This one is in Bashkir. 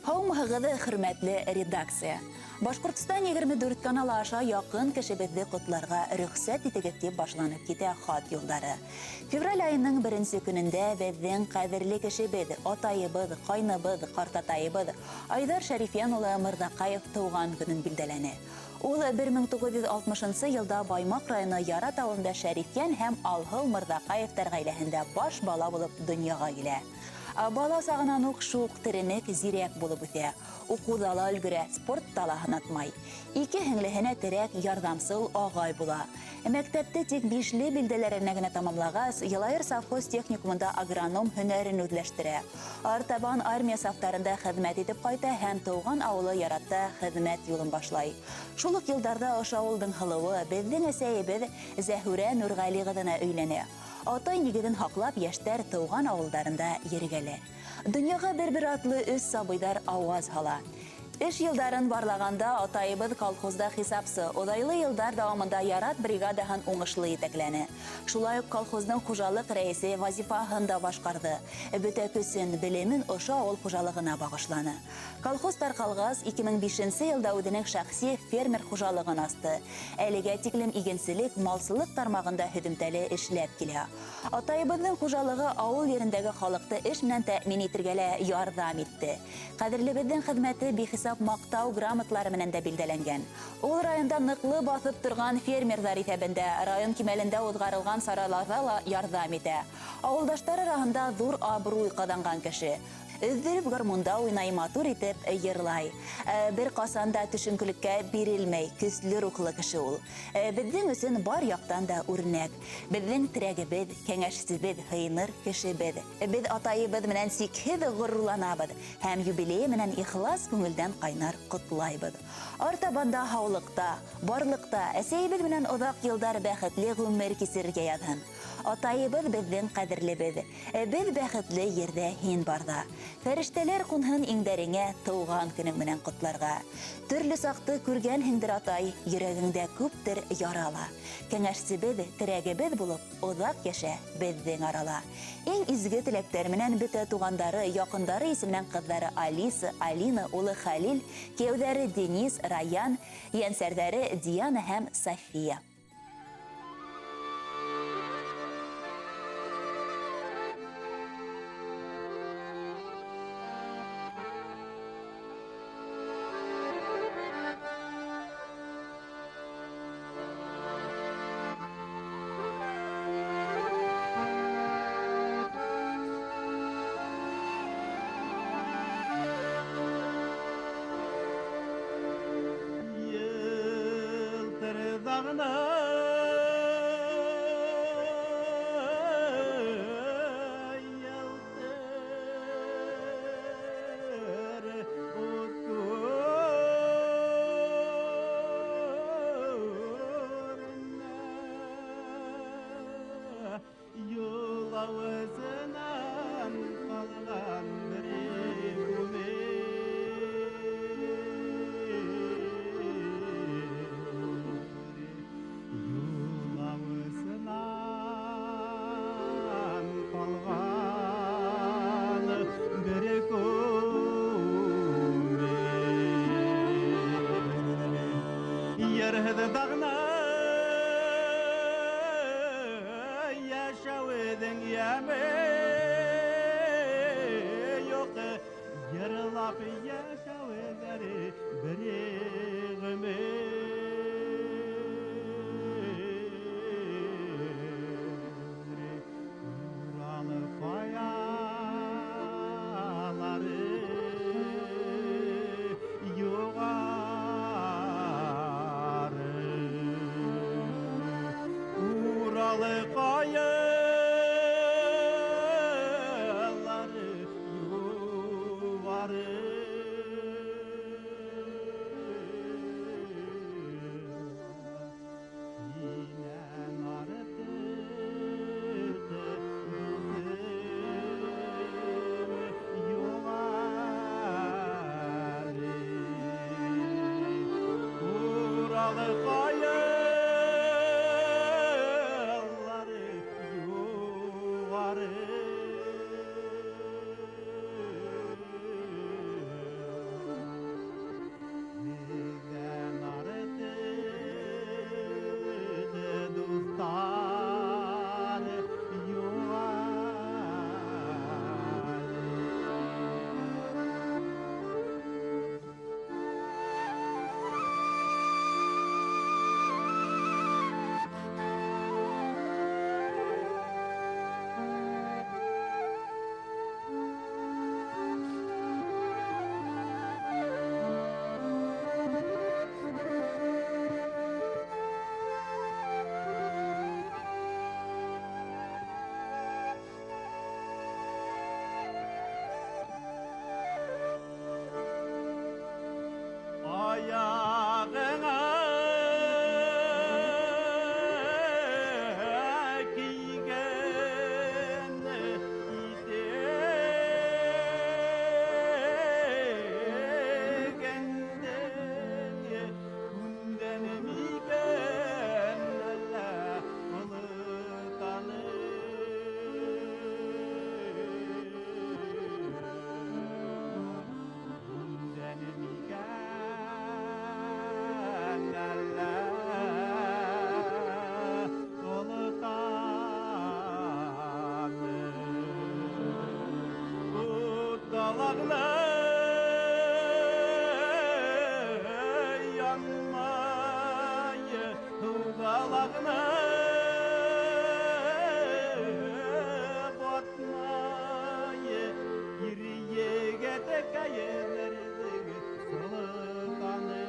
Һаумыһығыҙ, хөрмәтле редакция! Башҡортостан 24 каналы аша яҡын кешебеҙҙе ҡотларға рөхсәт итегеҙ, тип башланып китә хат юлдары. Февраль айының беренсе көнөндә беҙҙең ҡәҙерле кешебеҙ, атайыбыҙ, ҡайныбыҙ, ҡартатайыбыҙ Айҙар Шәрифйән улы Мырҙаҡаев тыуған көнөн билдәләне. Ул 1960 йылда Баймаҡ районы Ярат ауылында Шәрифйән һәм Алһыу Мырҙаҡаевтар ғаиләһендә баш бала булып донъяға килә. Бала сағынан уҡ шуҡ, теремек, зирәк булып үҫә. Уҡыуҙа ла өлгөрә, спортта ла һынатмай. Ике һеңлеһенә терәк, ярҙамсыл ағай була. Мәктәпте тик бишле билдәләренә генә тамамлағас, Йылайыр совхоз техникумында агроном һөнәрен үҙләштерә. Артабан армия сафтарында хеҙмәт итеп ҡайта һәм тыуған ауылы Яратта хеҙмәт юлын башлай. Шул уҡ йылдарҙа ошо ауылдың һылыуы, беҙҙең әсәйебеҙ Зәһүрә Нурғәли ҡыҙына өйләнә. Атай нигеҙен һаҡлап, йәштәр тыуған ауылдарында ергәләр. Донъяға бер-бер атлы өс сабыйҙар ауаз һала. Эш йылдарын барлағанда атайыбыҙ колхозда хисапсы, оҙайлы йылдар дауамында Ярат бригадаһын уңышлы етәкләне. Шулай уҡ колхоздың хужалыҡ рәйесе вазифаһын да башҡарҙы. Бөтә көсөн, белемен ошо ауыл хужалығына бағышланы. Колхоз тарҡалғас, 2005 йылда үҙенең шәхси фермер хужалығын асты. Әлегә тиклем игенселек, малсылыҡ тармағында һөҙөмтәле эшләп килә. Атайыбыҙҙың хужалығы ауыл ерендәге халыҡты эш менән тәьмин итергә лә ярҙам итте. Ҡәҙерлебеҙҙең хеҙмәте бихисап маҡтау грамоталары менән дә билдәләнгән. Ул районда ныҡлы баҫып торған фермерҙар иҫәбендә, район кимәлендә уҙғарылған сараларҙа ла ярҙам итә. Ауылдаштар араһында ҙур абруй ҡаҙанған кеше. Өҙҙөрөп гармунда уйнай, матур итеп йырлай. Бер ҡасан да төшөнкөлөккә бирелмәй, көслө рухлы кеше ул. Беҙҙең өсөн бар яҡтан да үрнәк. Беҙҙең терәгебеҙ, кәңәшсебеҙ, һыйыныр кешебеҙ. Беҙ атайыбыҙ менән сикһеҙ ғорурланабыҙ һәм юбилейы менән ихлас күңелдән ҡайнар ҡотлайбыҙ. Артабан да һаулыҡта, барлыҡта, әсәйебеҙ менән оҙаҡ йылдар бәхетле ғүмер кисерергә яҙһын. Атайыбыҙ беҙҙең ҡәҙерлебеҙ. Беҙ бәхетле ерҙә һин барҙа. Фәрештәләр ҡунһын иңдәреңә тыуған көнөң менән ҡотларға. Төрлө саҡты күргәнһеңдер, атай, йөрәгеңдә күптер ярала. Кәңәшсебеҙ, терәгебеҙ булып, оҙаҡ йәшә беҙҙең арала. Иң изге теләктәр менән бөтә туғандары, яҡындары исеменән ҡыҙҙары Алиса, Алина, улы Хәлил, кейәүҙәре Денис, Раян, ейәнсәрҙәре Диана һәм София. Һуғалағына янмай, һуғалағына батмай, ир егеткәйләрҙең солтаны.